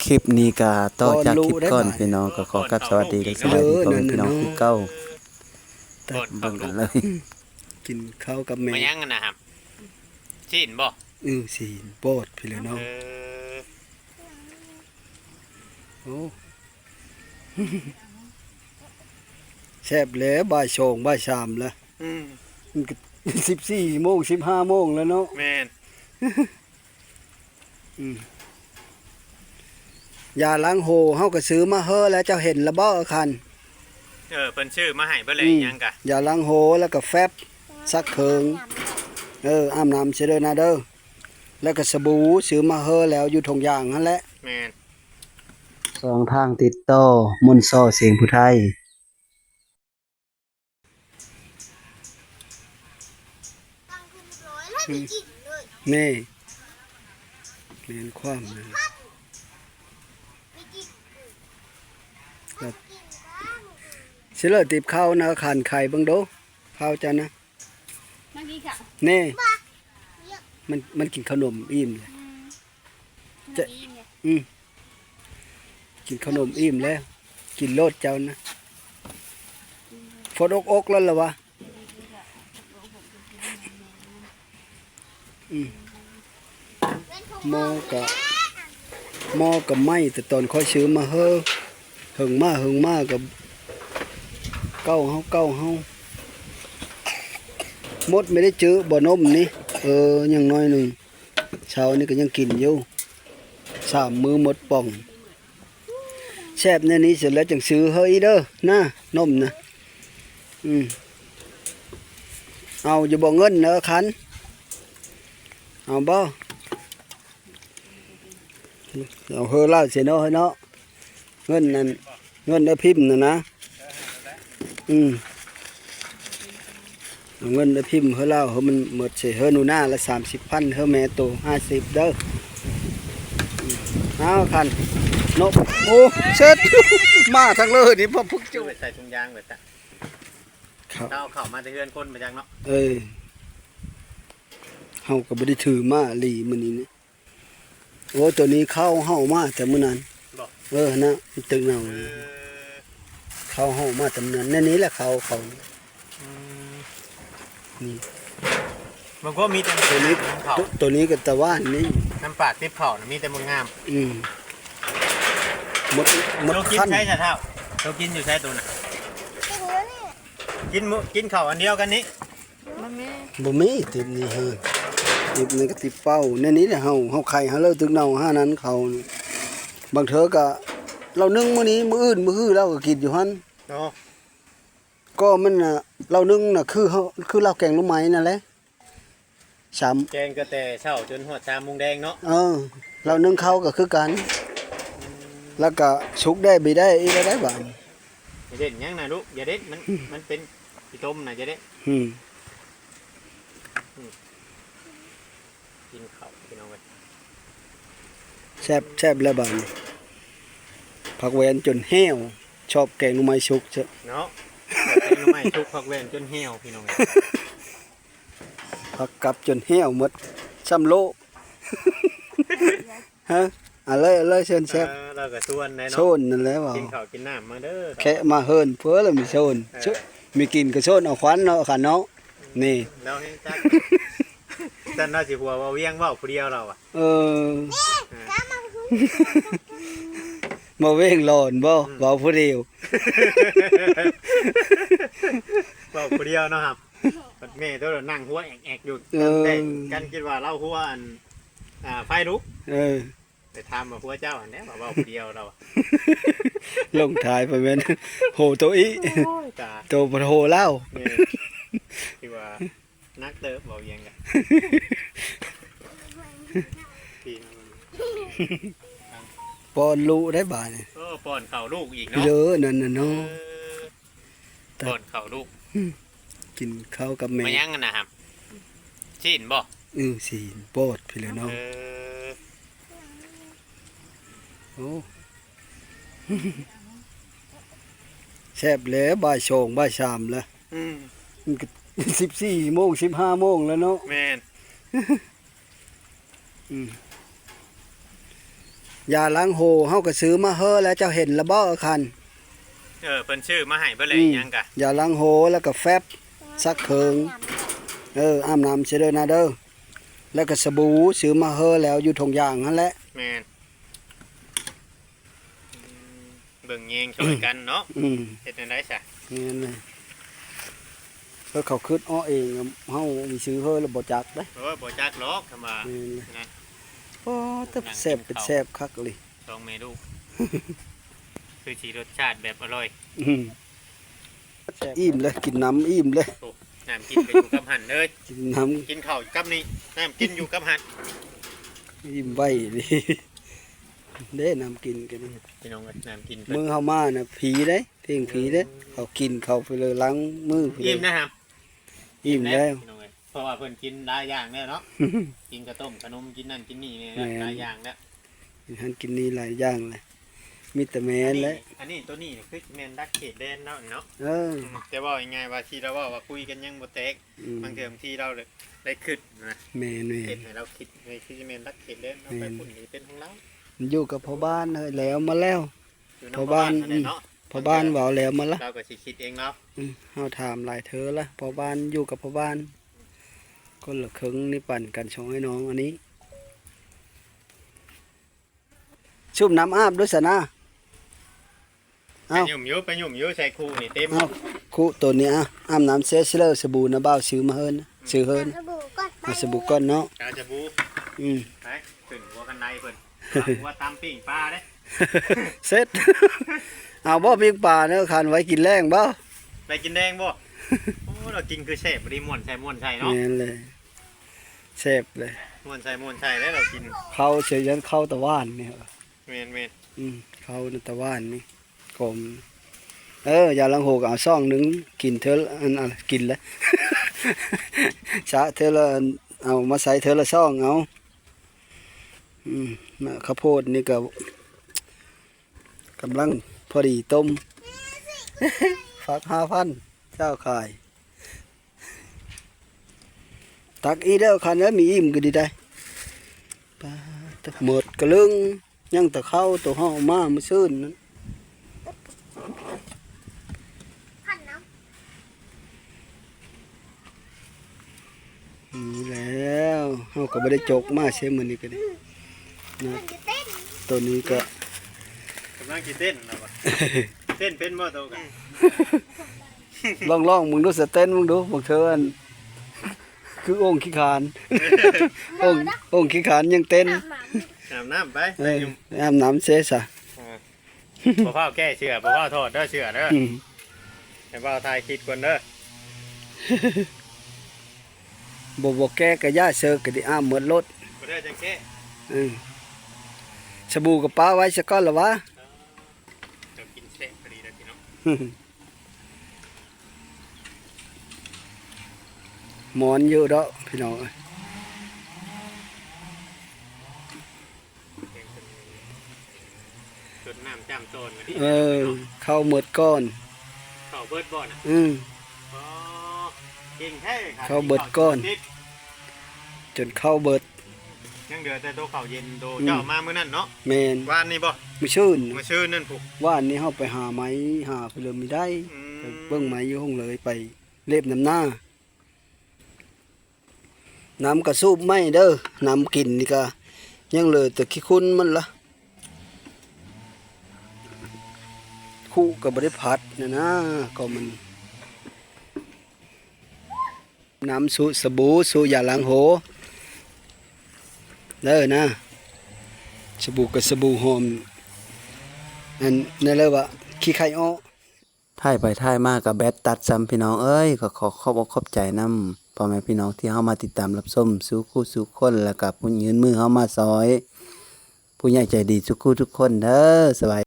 ຄລິບນີ້ກະຕໍ່ຈາກຄລິບກ່ອນ ພີ່ນ້ອງ ກະຂໍກັບສະຫວັດດີ ແລະ ສະບາຍດີພໍ່ແມ່ພີ່ນ້ອງຄືເກົ່າ. ເບິ່ງກັນເລີຍ ກິນເຂົ້າກັບແມ່ ມາຫຍັງຫັ້ນນະຄັບ? ຊີ້ນບໍ່? ເອີ ຊີ້ນປອດພີ້ແຫຼະເນາະ. ເອີ ໂອ້ ແຊບແລ້ວ ບ່າຍສອງ ບ່າຍສາມແລ້ວ. ອືມ ສິບສີ່ໂມງ ສິບຫ້າໂມງແລ້ວເນາະ. ແມ່ນ. ອືມ ຢາລ້າງໂຫເຮົາກະຊື້ມາເຮີແລ້ວ ເຈົ້າເຫັນລະບໍ່ ອາຄັນ? ເອີ ເພິ່ນຊື້ມາໃຫ້ເບິດແລ້ວ. ອືມ ອີ່ຫຍັງກະ ຢາລ້າງໂຫ ແລ້ວກະແຟັບ ຊັກເຂີງ ເອີ ອາບນ້ຳເສຍເດີນາເດີ ແລ້ວກະສະບູ ຊື້ມາເຮີແລ້ວ ຢູ່ຖົງຢາງຫັ້ນແຫຼະ. ແມ່ນ. ຊ່ອງທາງຕິດຕໍ່ ມົນຊໍ ສຽງຜູ້ໄທ. ນີ້ ແມ່ນຄວາມນະ ຊິເລີຕິບເຂົ້ານະ ຂັນໄຂ່ເບິ່ງດູ ເຂົ້າເຈົ້ານະ ມາກິນເຂົ້າ ນີ້ ມັນ ມັນກິນເຂົ້າໜົມອີ່ມແລ້ວ. ອືມ ຈະ ອືມ ກິນເຂົ້າໜົມອີ່ມແລ້ວ ກິນໂລດເຈົ້ານະ ຟົດອົກໆ ແລ້ວລະວະ. ອືມ ໝໍ້ກະ ໝໍ້ກະໄໝ້ແຕ່ຕອນຂ້ອຍຊື້ມາເຮີ ເຫິງມາ ເຫິງມາກະເກົ່າເຮົາ ເກົ່າເຮົາ ໝົດໄມ່ໄດ້ຈື່ບໍ່ນົມນີ້. ເອີ ຍັງໜ້ອຍໜຶ່ງ ເຊົ້ານີ້ກະຍັງກິນຢູ່ ສາມມື້ໝົດປ່ອງ. ແຊບແນວນີ້ເສັດແລ້ວຈັ່ງຊື້ເຮີອີກເດີນະ ນົມນະ. ອືມ ເອົາຢູ່ບໍ່ເງິນເນີຄັນ ເອົາບໍ່? ເອົາເຮີລາວເສຍເນາະ ເນາະ ເງິນນັ້ນ ເງິນເອີພິມຫັ້ນນະ. ອືມ ເອົາເງິນໄປພິມເຮີລາວ ເຮີມັນໝົດເສຍ ເຮີໜູນາລະສາມສິບພັນ ເຮີແມ່ໂຕຫ້າສິບເດີ. ອືມ ເອົາຄັນນົກ ໂອ້ ເຊັດ ມາທັງເລີນີ້ ພວກຈຸ ໃສ່ຖົງຢາງເບິດ ເຂົາ ເອົາເຂົ້າມາແຕ່ເຮືອນຄົນມາຈັກເນາະ. ເອີ ເຮົາກະບໍ່ໄດ້ຖືມາອີ່ຫຼີມື້ນີ້ນະ. ໂອ້ ໂຕນີ້ເຂົ້າເຮົາເອົາມາແຕ່ມື້ນັ້ນ. ບໍ່? ເອີ ຫັ້ນນະ ມັນຕຶກເນົ່າ. ເອີ ເຂົ້າເຮົາເອົາມາແຕ່ມື້ນັ້ນ ແນວນີ້ແຫຼະເຂົ້າ ເຂົ້າ. ອືມ ນີ້ ມັນກໍມີແຕ່ ໂຕນີ້ ເຂົ້າ ໂຕນີ້ກະຕາຫວານນີ້ ນ້ຳປາກຕິບເຂົ້ານະ ມີແຕ່ໝົດງາມ. ອືມ ໝົດ ໝົດ ໂຕກິນ ຄັນ ໃສຊະເຖົ້າ? ໂຕກິນຢູ່ໃສໂຕນະ? ກິນຢູ່ນີ້ ກິນມື້ ກິນເຂົ້າອັນດຽວກັນນີ້. ບໍ່ມີ ບໍ່ມີ ຕິບນີ້ເຮີ ຕິບນີ້ກະຕິບເປົ່າ ແນວນີ້ແຫຼະ ເຮົາ ເຮົາໄຂ່ເຮົາເລີກຕຶກເນົ່າ ຫານັ້ນເຂົາ ບາງເທື່ອກະເຫຼົ້າໜຶ້ງມື້ນີ້ ມື້ອື່ນມື້ຮືລາວກະກິນຢູ່ຫັ້ນເນາະ. ກໍມັນນະ ເຫຼົ້າໜຶ້ງນະ ຄືເຮົາ ຄືລາວແກງໜໍ່ໄມ້ນັ້ນແຫຼະ ສາມ ແກງກະແຕ່ເຊົ້າຈົນຮອດສາມໂມງແລງເນາະ. ເອີ ເຫຼົ້າໜຶ້ງເຂົ້າກະຄືກັນ ລະກະສຸກແດ່ ບີແດ່ ອີກແລ້ວໄດ໋ບາດ. ຢ່າເດັດຫຍັງນະລູກ ຢ່າເດັດ ມັນ ອືມ ມັນເປັນຂີ້ຕົມນະ ຢ່າເດັດ. ອືມ ອືມ ກິນເຂົ້າພີ່ນ້ອງເອີຍ ແຊບ ແຊບແລ້ວບາດນີ້ ຜັກແວ່ນຈົນແຫ້ວ ຊອບແກງໜໍ່ໄມ້ສຸກເນາະ. ແກງໜໍ່ໄມ້ສຸກ ຜັກແວ່ນຈົນແຫ້ວພີ່ນ້ອງເອີຍ ຜັກກັບຈົນແຫ້ວໝົດ ຊ້ຳໂລະ. ຮະ ເອົາເລີຍ ເອົາເລີຍ ເຊີນແຊບ. ເອີ ລາວກະຊວນແດ່ເນາະ ໂຊນນັ້ນແຫຼະວ່າ ກິນເຂົ້າກິນນ້ຳມາເດີ ແຂກມາເຮືອນເພິ່ນລະມີໂຊນ. ເອີ ມີກິນກະໂຊນເອົາຂວັນເນາະ ຂວັນເນາະ. ອືມ ນີ້ ລາວແຮງຈັກ ຊັ້ນລາວຊິຫົວເວົ້າວຽງ ເວົ້າຜູ້ດຽວລາວອະ. ເອີ ເອີ ບໍ່ເວງຫຼອນບໍ່? ອືມ ເວົ້າຜູ້ດຽວ ເວົ້າຜູ້ດຽວເນາະ ຄັບ. ບັດແມ່ໂຕນັ້ນນັ່ງຫົວແອກໆຢູ່ ເອີ ກັນຄິດວ່າລາວຫົວອັນ ອ່າ ໄຟລຸກ. ເອີ ໄປຖາມວ່າຜົວເຈົ້າຫັ້ນແຫຼະ ວ່າເວົ້າຜູ້ດຽວລາວ ລົງທ້າຍໄປແມ່ນໂຫໂຕອີກ. ໂອ້ຍ ຕາຍ ໂຕບໍ່ໂຫລາວ. ເອີ ຖືວ່າໜັກເຕີບ ເວົ້າຫຍັງກະ ປ້ອນລູກໄດ້ບາດນີ້. ເອີ ປ້ອນເຂົ້າລູກອີກເນາະ. ເອີ ນັ້ນນະເນາະ. ເອີ ຕາ ປ້ອນເຂົ້າລູກ. ອືມ ກິນເຂົ້າກັບແມ່ ມາຫຍັງຫັ້ນນະຄັບ? ຊີ້ນບໍ່? ເອີ ຊີ້ນປອດພີ້ແຫຼະເນາະ. ເອີ ໂອ້ ແຊບແລ້ວ ບ່າຍສອງ ບ່າຍສາມແລ້ວ. ອືມ ມັນກະສິບສີ່ໂມງ ສິບຫ້າໂມງແລ້ວເນາະ. ແມ່ນ. ອືມ ຢາລ້າງໂຫເຮົາກໍຊື້ມາເຮີແລ້ວ ເຈົ້າເຫັນລະບໍ່ ອາຄັນ? ເອີ ເພິ່ນຊື້ມາໃຫ້ເບິດແລ້ວ ອືມ ອີຫຍັງກະ ຢາລ້າງໂຫ ແລ້ວກໍແຟັບ ຊັກເຂີງ ເອີ ອາບນ້ຳເສຍເດີນາເດີ ແລ້ວກໍສະບູ ຊື້ມາເຮີແລ້ວ ຢູ່ຖົງຢາງຫັ້ນແຫຼະ ແມ່ນ. ເບິ່ງແຍງຊ່ອຍກັນເນາະ ອືມ ເຮັດແນວໃດຊະ ແມ່ນເລີຍ ເອີ ເຂົາຄິດເອົາເອງ ເຮົາມີຊື່ເຮີແລ້ວບໍ່ຈັກເດ້ ເອີ ບໍ່ຈັກດອກ ຄຳວ່າ ແມ່ນເລີຍ ນັ້ນ ໂອ້ ແຕ່ແຊບເປັນແຊບຄັກອີ່ຫຼີ ສອງແມ່ລູກ ຄືຊິລົດຊາດແບບອະລ່ອຍ ອືມ ແຊບ ອີ່ມເລີຍ ກິນນ້ຳອີ່ມເລີຍ ໂອ້ ນ້ຳກິນກໍຢູ່ກັບຫັ້ນເລີຍ ກິນນ້ຳ ກິນເຂົ້າກັບນີ້ ນ້ຳກິນຢູ່ກັບຫັ້ນ ອີ່ມໄວອີ່ຫຼີ ເດ້ ນ້ຳກິນກໍນີ້ ພີ່ນ້ອງເອີຍ ນ້ຳກິນ ມື້ເຮົາມານະ ຜີເດ້ ເພງຜີເດ້ ເຂົາກິນເຂົ້າໄປເລີຍ ລ້າງມືໄປເລີຍ ອີ່ມນະ ອີ່ມແລ້ວ ພີ່ນ້ອງເອີຍ ເພາະວ່າເພິ່ນກິນຫຼາຍຢ່າງແລ້ວເນາະ ກິນກະຕົ້ມຂະໜົມ ກິນນັ້ນກິນນີ້ນີ້ ແມ່ນ ຫຼາຍຢ່າງແລ້ວ ກິນຫັ້ນກິນນີ້ຫຼາຍຢ່າງແຫຼະ ມີແຕ່ແມ່ນແຫຼະ ອັນນີ້ ອັນນີ້ ໂຕນີ້ຄືຊິແມ່ນຫຼັກເຂດແດນເນາະ ເນາະ ເອີ ອືມ ແຕ່ເວົ້າງ່າຍໆວ່າທີ່ລາວເວົ້າວ່າຄຸຍກັນຍັງບໍ່ແຕກ ອືມ ບາງເທື່ອບາງທີລາວໄດ້ຄິດນະ ແມ່ນໆ ເຮັດໃຫ້ລາວຄິດ ນີ້ຄືຊິແມ່ນຫຼັກເຂດແດນເນາະ ແມ່ນ ໄປພຸ້ນນີ້ເປັນຂອງລາວ ມັນຢູ່ກັບພໍ່ບ້ານເຮີຍ ແລ້ວມາແລ້ວ ຢູ່ນຳພໍ່ບ້ານ ພໍ່ບ້ານຫັ້ນແຫຼະເນາະ ອືມ ພໍ່ບ້ານເວົ້າແລ້ວມາລະ ລາວກໍຊິຄິດເອງເນາະ ອືມ ເຮົາຖາມຫຼາຍເທື່ອລະ ພໍ່ບ້ານ ຢູ່ກັບພໍ່ບ້ານ ຄົນລະເຄິ່ງນີ້ ປັນກັນສອງອ້າຍນ້ອງອັນນີ້ ຊຸບນ້ຳອາບດູຊະນາ ເອົ້າ ໄປຫຍຸ້ມຢູ່ ໄປຫຍຸ້ມຢູ່ ໃສ່ຄຸນີ້ເຕັມ ເອົ້າ ຄຸໂຕນີ້ ອາ ອາບນ້ຳເຊສເລີ ສະບູນະ ບ່າວຊື້ມາເຮີນະ ຊື້ເຮີນະ ເອົາສະບູກ່ອນເນາະ ເອົາສະບູ ອືມ ໄປ ຂຶ້ນຫົວຄັນໄດເພິ່ນ ຫົວຕຳປີ້ງປາເດ້ ເສັດ ເອົາບໍ່ປີ້ງປາເນາະ ຄັນໄວ້ກິນແລງບໍ່ ໄວ້ກິນແລງບໍ່ ໂອ້ ລາວກິນຄືແຊບອີ່ຫຼີ ມ່ວນໃສ່ ມ່ວນໃສ່ເນາະ ແມ່ນເລີຍ ແຊບເລີຍ ມ່ວນໃສ່ ມ່ວນໃສ່ແລ້ວລາວກິນ ເຂົ້າເສຍ ຢ້ານເຂົ້າຕາຫວານນີ້ ແມ່ນໆ ອືມ ເຂົ້າຕາຫວານນີ້ ກອມ ເອີ ຢາລ້າງໂຫກໍເອົາຊອງໜຶ່ງ ກິນເທື່ອ ອັນ ອັນ ກິນແຫຼະ ຊະເທື່ອລະ ເອົາມາໃສ່ເທື່ອລະຊອງເອົາ ອືມ ເຂົ້າໂພດນີ້ກໍ ກຳລັງພໍດີຕົ້ມ ຝັກຫ້າພັນ ເຈົ້າຂາຍ ຕັກອີກເດີຄັນເອີຍ ມີອີ່ມກໍດີໄດ໋ ປາດໂທ້ ໝົດກະລຶ້ງ ຍັງແຕ່ເຂົ້າໂຕເຮົາເອົາມາມື້ຊືນນັ້ນ. ນີ້ແລ້ວ ເຮົາກໍບໍ່ໄດ້ຈົກມາເຊມື້ນີ້ກໍໄດ້ນະ ໂຕນີ້ກໍກຳລັງຊິເຕັ້ນນະ ວ່າເຕັ້ນເປັນບໍ່ໂຕກະ ລອງໆເບິ່ງດູ ສະເຕັ້ນເບິ່ງດູ ບາງເທື່ອອັນ ຄືອົງຂີ້ຂານ ອົງ ອົງຂີ້ຂານຍັງເຕັ້ນ ອາບນ້ຳໄປ ເອີ ອາບນ້ຳເຊຊະ ອ່າ ບໍ່ຟ້າວແກ້ເສື້ອ ບໍ່ຟ້າວຖອດເດີເສື້ອເດີ ອືມ ໃຫ້ບ່າວຖ່າຍຄລິບກ່ອນເດີ ບໍ່ ບໍ່ແກ້ກະຢ່າ ເຊີກະໄດ້ອາບໝົດໂລດ ບໍ່ໄດ້ຈັ່ງແກ້ ອືມ ສະບູກະປະໄວ້ສະກ່ອນລະຫວາ ເຈົ້າກິນແຊບອີ່ຫຼີເດີພີ່ນ້ອງ ມ່ວນຢູ່ດອກພີ່ນ້ອງເອີຍ ຈົນນ້ຳຈ້ຳໂຕນ ເອີ ເຂົ້າໝົດກ່ອນ ເຂົ້າເບິດບໍ່ນະ ອືມ ອໍ ເກັ່ງແທ້ ເຂົ້າເບິດກ່ອນ ຈົນເຂົ້າເບິດ ຍັງເຫຼືອແຕ່ໂຕເຂົ້າເຢັນ ໂຕ ອືມ ເຈົ້າເອົາມາມື້ນັ້ນເນາະ ແມ່ນ ວານນີ້ບໍ່ ມື້ຊືນ ມື້ຊືນນັ້ນພຸ້ນ ວານນີ້ເຮົາໄປຫາໄມ້ ຫາພຸ້ນລະມີໄດ້ ອືມ ໄປເບິ່ງໄມ້ຢູ່ຫົງເລີຍ ໄປເລັບນຳນາ ນ້ຳກະສູບໃໝ່ເດີ ນ້ຳກິນນີ້ກະຍັງເຫຼືອແຕ່ຂີ້ຂຸ່ນມັນລະ ຄຸກະບໍ່ໄດ້ຜັດນະນາ ກໍມັນ ນ້ຳສູດສະບູ ສູດຢາລ້າງໂຫເດີນະ ສະບູກະສະບູຫອມ ອັນນັ້ນແຫຼະວ່າຂີ້ໄຂ່ອອກ ຖ່າຍໄປຖ່າຍມາກະແບັດຕັດຊ້ຳ ພີ່ນ້ອງເອີຍ ກໍຂໍຂອບອົກຂອບໃຈນຳພໍ່ແມ່ພີ່ນ້ອງທີ່ເຂົ້າມາຕິດຕາມຮັບຊົມສູ່ຄູ່ສູ່ຄົນ ແລ້ວກະຜູ້ຍື່ນມືເຂົ້າມາຊ່ອຍ ຜູ້ໃຫຍ່ໃຈດີທຸກຄູ່ທຸກຄົນເດີ ສະບາຍ